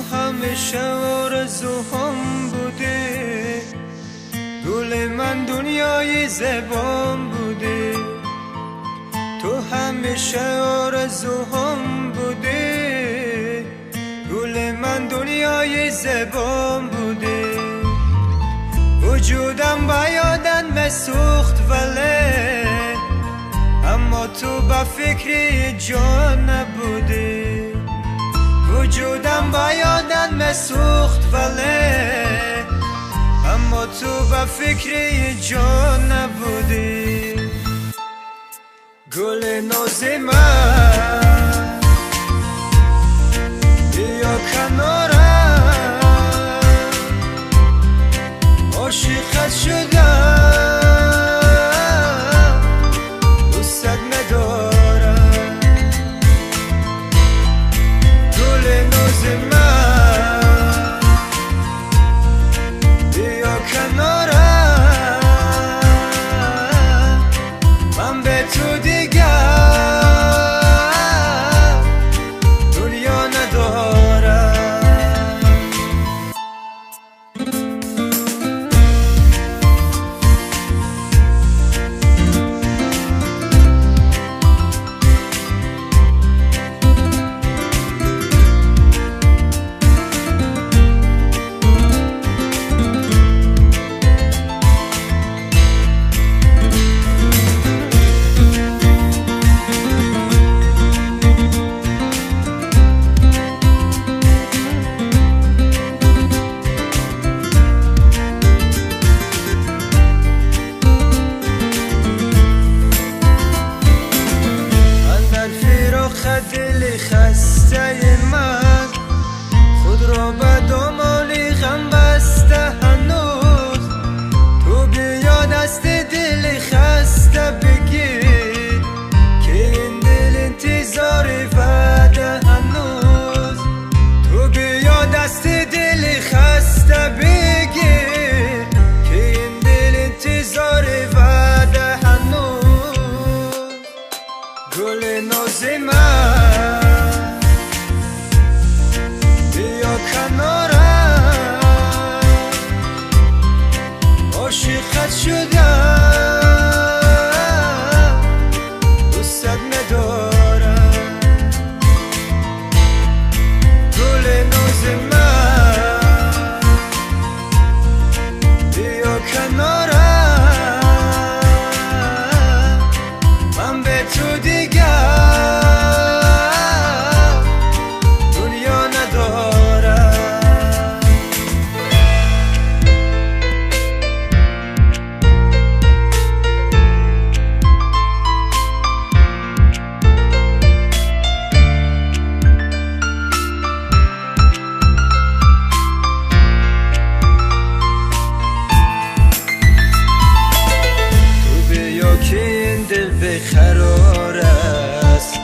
همیشه آرزوهام بودی، گل من دنیای زبان بودی. تو همیشه آرزوهام بودی، گل من دنیای زبان بودی. وجودم به یادن مسوخت ولی اما تو به فکری جان نبودی. وجودم به یادن مسوخت ولی اما تو به فکری جان نبودی. گل ناز من بیا کنارم، عاشقت شدم دوستت ندارم. گل ناز من بیا کنارم، من به تو دیگر دنیا ندارم. دل خسته من خود را به دامان غم بسته هنوز. تو بیا دست دل خسته بگیر که این دل انتظار وعده هنوز. تو بیا دست دل خسته بگیر که این دل انتظار وعده هنوز. گل ناز من بیا کنارم، عاشقت شدم دوستت ندارم. گل ناز من بیا کنارم، من به تو دیگر دنیا ندارم. تو بیا که این دل بقرار است،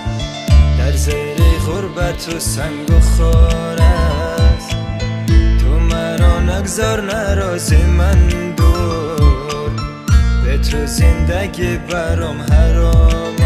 در زیر غربت و سنگ و خار است. تو مرا نگذار نراز من دور، به تو زندگی برام حرام